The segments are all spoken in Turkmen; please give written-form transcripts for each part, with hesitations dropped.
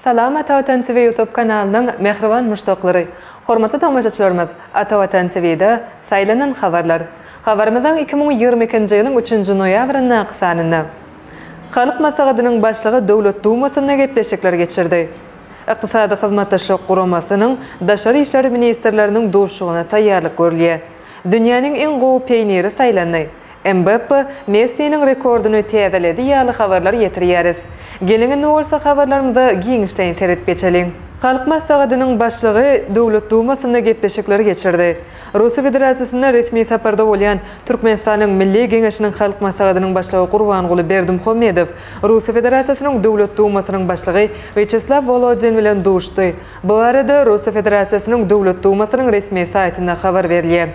Salam Ata Watan TV YouTube kanalynyň mähriban muşdaklary! Hormatly tomaşaçylarymyz, Ata Watan TV-de Saýlanan habarlar. Habarymyzyň 2022-nji ýylyň üçünji noýabryndaky sanynda. Halk Maslahatynyň Başlygy Döwlet Dumasynda gepleşikler geçirdi. Ykdysady Hyzmatdaşlyk Guramasynyň Daşary işler ministrleriniň duşuşygyna taýýarlyk görülýär. Dünýäniň iň gowy peýniri saýlandy. Mbappe Messiniň rekordyny täzeledi ýaly habarlary ýetirýäris. Geliň indi bolsa habarlarymyza giňişleýin seredip geçeliň. Halk Maslahatynyň Başlygy Döwlet Dumasynda gepleşikleri geçirdi. Russiýa Federasiýasynda resmi saparda bolýan Türkmenistanyň Milli Geňeşiniň Halk Maslahatynyň Başlygy Gurbanguly Berdimuhamedow Russiýa Federasiýasynyň Döwlet Dumasynyň Başlygy Wýaçeslaw Wolodin bilen duşdy. Bu barada Russiýa Federasiýasynyň Döwlet Dumasynyň resmi saýtynda habar berilýär.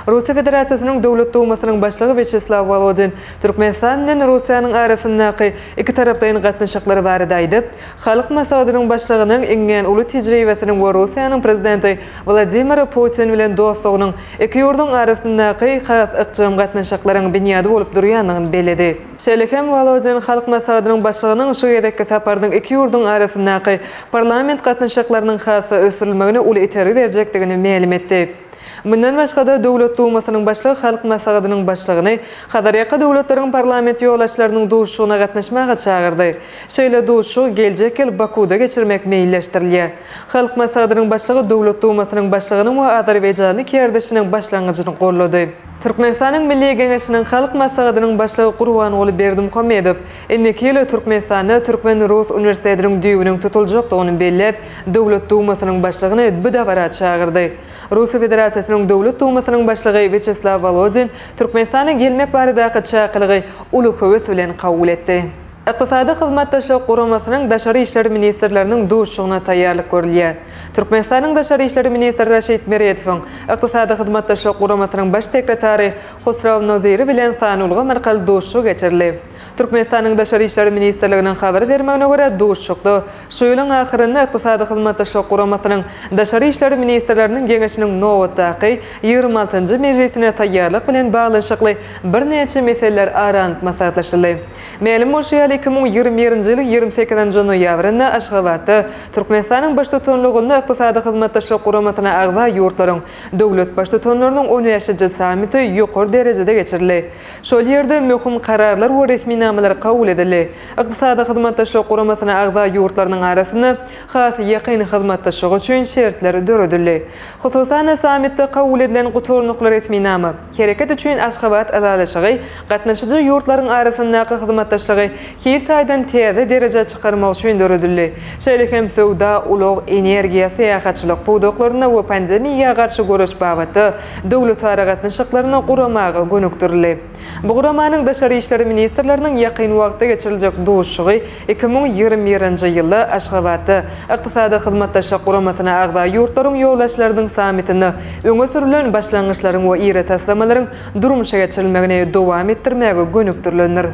Russiýa Federasiýasynyň Döwlet Dumasynyň Başlygy Wýaçeslaw Wolodin Türkmenistan bilen Russiýanyň arasyndaky ikitaraplaýyn gatnaşyklar barada aýdyp, Halk Maslahatynyň Başlygynyň iňňän uly tejribesiniň we Russiýanyň Prezidenti Wladimir Putin bilen dostlugynyň iki ýurduň arasyndaky has ykjam gatnaşyklaryň binýady bolup durýandygyny belledi. Şeýle hem Wolodin Halk Maslahatynyň Başlygynyň şu gezekki saparynyň iki ýurduň arasyndaky parlament gatnaşyklarynyň has-da ösdürilmegine uly itergi berjekdigini mälim etdi. Mundan başga-da, Döwlet Dumasynyň Başlygy Halk Maslahatynyň Başlygyny Hazarýaka döwletleriň parlament ýolbaşçylarynyň duşuşygyna gatnaşmaga çagyrdy. Şeýle duşuşygy geljek ýyl Bakuwda geçirmek meýilleşdirilýär. Halk Maslahatynyň Başlygy Döwlet Dumasynyň Başlygynyň we azerbaýjanly kärdeşiniň başlangyjyny goldady. Türkmenistanyň Milli Geňeşiniň Halk Maslahatynyň Başlygy Gurbanguly Berdimuhamedow indiki ýyl Türkmenistanda Türkmen-rus uniwersitetiniň düýbüniň tutuljakdygyny belläp, Döwlet Dumasynyň Başlygyny bu dabara çagyrdy. Russiýa Federasiýasynyň Döwlet Dumasynyň Başlygy Wýaçeslaw Wolodin Türkmenistana gelmek baradaky çakylygy uly höwes bilen kabul etdi. Ykdysady Hyzmatdaşlyk Guramasynyň Daşary işler ministrleriniň duşuşygyna taýýarlyk görülýär. Türkmenistanyň Daşary işler ministri Raşid Meredowyň Ykdysady Hyzmatdaşlyk Guramasynyň Baş sekretary Husraw Noziri bilen sanly ulgam arkaly duşuşygy geçirildi. Türkmenistanyň Daşary işler ministrliginiň habar bermegine görä, duşuşykda şu ýylyň ahyrynda Ykdysady Hyzmatdaşlyk Guramasynyň Daşary işler ministrleriniň Geňeşiniň nobatdaky ýigrimi altynjy mejlisine taýýarlyk bilen baglanyşykly birnäçe meseleler ara alnyp maslahatlaşyldy. Mälim bolşy ýaly, 2021-nji ýylyň 28-nji noýabrynda Aşgabatda Türkmenistanyň Baştutanlygynda Ykdysady Hyzmatdaşlyk Guramasyna agza ýurtlaryň döwlet Baştutanlarynyň on bäşinji sammiti ýokary derejede geçirildi. Şol ýerde möhüm kararlar we resminamalar kabul edildi. Ykdysady Hyzmatdaşlyk Guramasyna agza ýurtlarynyň arasynda has ýakyn hyzmatdaşlyk üçin şertler döredildi. Hususan-da, sammitde kabul edilen gutarnykly resminama, Hereket üçin Aşgabat ylalaşygy gatnaşyjy ýurtlaryň arasyndaky hyzmatdaşlygy hil taýdan täze derejä çykarmak üçin döredildi. Şeýle hem söwda, ulag, energiýa, syýahatçylyk pudaklarynda we pandemiýa garşy göreş babatda döwletara gatnaşyklaryny guramaga gönükdirildi. Bu guramanyň daşary işler ministrleriniň ýakyn wagtda geçiriljek duşuşygy 2021-nji ýylda Aşgabatda Ykdysady Hyzmatdaşlyk Guramasyna agza ýurtlaryň ýolbaşçylarynyň sammitinde öňe sürülen başlangyçlaryň we iri taslamalaryň durmuşa geçirilmegini dowam etdirmäge gönükdirilendir.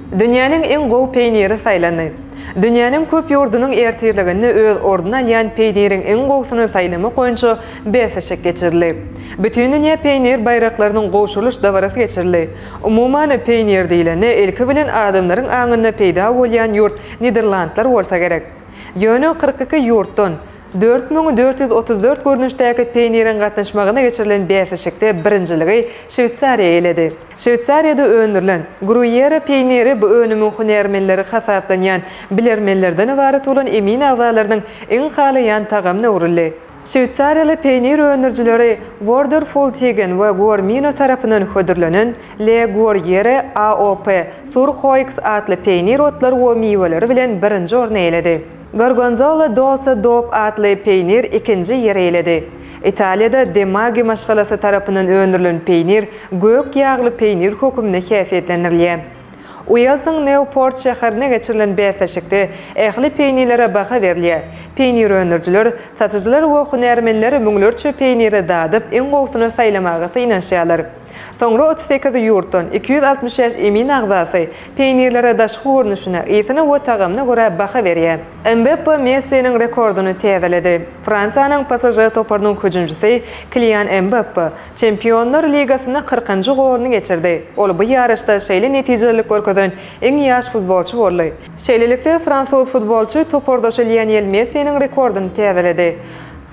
Dünýäniň iň gowy peýniri saýlandy. Dünýäniň köp ýurdunyň ertirliginde öz ornuny alýan peýniriň iň gowusyny saýlamak boýunça bäsleşik geçirildi. Bütindünýä peýnir baýraklarynyň gowşurylyş dabarasy geçirildi. Umuman, peýnir diýlende, ilki bilen adamlaryň aňynda peýda bolýan ýurt Niderlandlar bolsa gerek. Ýöne 42 ýurtdan 4434 görnüşdäki peýniriň gatnaşmagynda geçirilen bäsleşikde birinjiligi Şweýsariýa eýeledi. Şweýsariýada öndürilen Gruyere peýniri bu önümiň hünärmenleri hasaplanýan bilermenlerden ybarat bolan emin agzalarynyň iň halaýan tagamyna öwrüldi. Şweýsariýaly peýnir öndürijileri Vorderfultigen we Gourmino tarapyndan hödürlenen Le Guerriere AOP Surhoix atly peýnir otlary we miweleri bilen birinji orny eýeledi. Gorgonzola Dolce Dop atly peýnir ikinji ýeri eýeledi. Italiýada De Maggi maşgalasy tarapyndan öndürilen peýnir gök ýagly peýnir hökmünde häsiýetlendirilýär. Uelsiň Newport şäherinde geçirilen bäsleşikde ähli peýnirlere baha berilýär. Peýnir öndürijiler, satyjylar we hünärmenler müňlerçe peýniri dadyp, iň gowusyny saýlamaga synanyşýarlar. Soňra 38 ýurtdan 265 emin agzasy peýnirlere daşky görnüşine, ysyna we tagamyna görä baha berýär. Mbappe Messiniň rekordyny täzeledi. Fransiýanyň PSŽ toparynyň hüjümçisi Kilian Mbappe Çempionlar ligasynda kyrkynjy goluny geçirdi. Ol bu ýaryşda şeýle netijelilik görkezen iň ýaş futbolçy boldy. Şeýlelikde, fransuz futbolçy topardaşy Lionel Messiniň rekordyny täzeledi.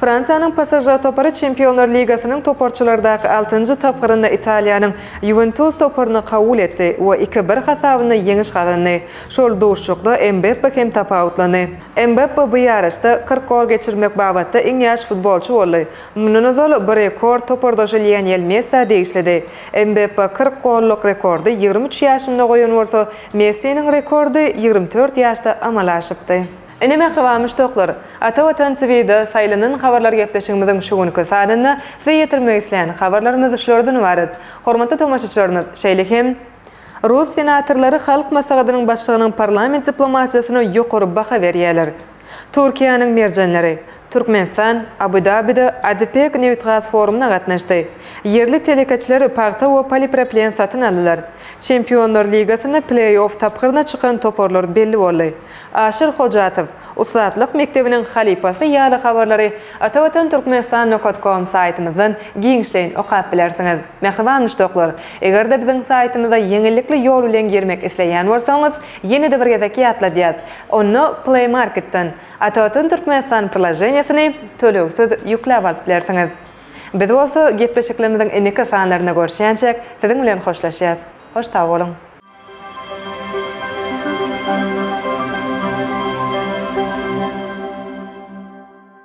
Fransiýanyň PSŽ topary Çempionlar ligasynyň toparçalardaky altynjy tapgyrynda Italiýanyň Ýuwentus toparyny kabul etdi we iki bir hasabynda ýeňiş gazandy. Şol duşuşykda Mbappe hem tapawutlandy. Mbappe bu ýaryşda 40 gol geçirmek babatda iň ýaş futbolçy boldy. Mundan ozal bu rekord topardaşy Lionel Messä degişlidi. Mbappe 40 gollyk rekordy 23 ýaşynda goýan bolsa, Messiniň rekordy 24 ýaşda amala aşypdy. Ine mähriban muşdaklar, Ata Watan TVde saýlanan habarlar gepleşigimiziň şu günki sanynda size ýetirmek islän habarlarymyz şulardan ybarat. Hormatly tomaşaçylarymyz, şeýle hem Rus senatorlary Halk Maslahatynyň başlygynyň parlament diplomatiýasyna ýokary baha berýärler. Türkiýäniň merjenleri, Türkmenistan, Abu-Dabide ADIPEC nebitgaz forumyna gatnaşdy. Ýerli telekeçiler pagta we polipropilen satyn aldylar. Çempionlar ligasynda pleý-off tapgyryna çykan toparlar belli boldy. Aşyr Hojatow, Ussatlyk mekdebiniň halypasy ýaly habarlary Atavatan Türkmenistan nokat kom saýtymyzdan giňişleýin okap bilersiňiz. Mähriban muşdaklar, eger-de biziň saýtymyza ýeňillikli ýol bilen girmek isleýän bolsaňyz, ýene-de bir gezek ýatladýas, onda Play Marketden Atavatan Türkmenistan priloženiýesini tölegsiz ýükläp alyp bilersiňiz. Biz bolsa gepleşiklerimiziň indiki sanlarynda görüşýänçäk siziň bilen hoşlaşýas. Hoş sag boluň!